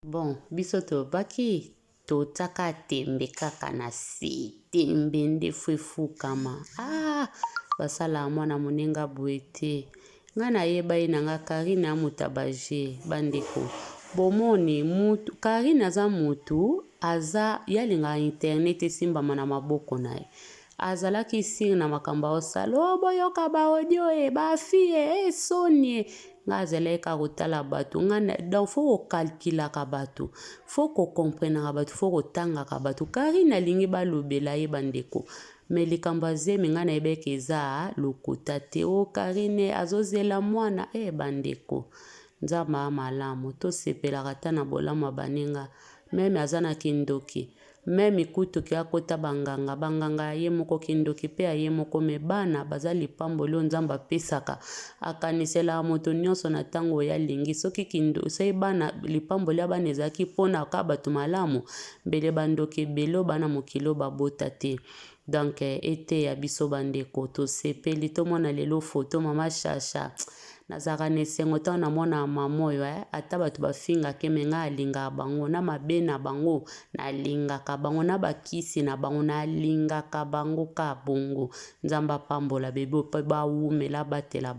Bon biso tolobaki totiaka tembe kaka na se tembe nde fo efukama ah basalaka mwana moninga boye te ngai nayeba ye na nga Karine ya moto ya baje bandeko bomoni mutu Karine aza mutu aza ye alingaka internet esimbama na maboko na ye azalaki sire na makambo aosala o oh, boyoka ba audio e bafie e soni e Nga azalaki kaka kotala batu nga donc faut ko calculaka batu faut ko comprenaka batu faut kotangaka batu Carine alingi balobela ye ba ndeko mais likambo ya zemi nga nayebaki ke eza lokuta te oh Carine azozela mwana eh ba ndeko Nzambe aza malamu tosepelaka ata na bolamu ya baninga meme aza na kindoki Meme kutu ke akota ba nganga, ba nganga ya ye moko, kindoki pe ya ye moko mais bana baza lipamboli oyo Nzambe apesaka, akaniselaka moto nionso na tango oyo alingi, soki kindo soki bana lipamboli ya bana ezalaki pona kaka batu malamu mbele ba ndoki ebele oyo ba na mokili oyo babota te. Donc eteya biso ba ndeko tosepeli tomona lelo photo mama shasha nazalaka na esengo ntango namonaka mama oyo eh ata bato bafingaka ye me ngai alingaka bango na mabe na bango nalingaka bango na bakisi na bango nalingaka bango ka bongo nzambe apambola bebe mpe bawumela abatela bango.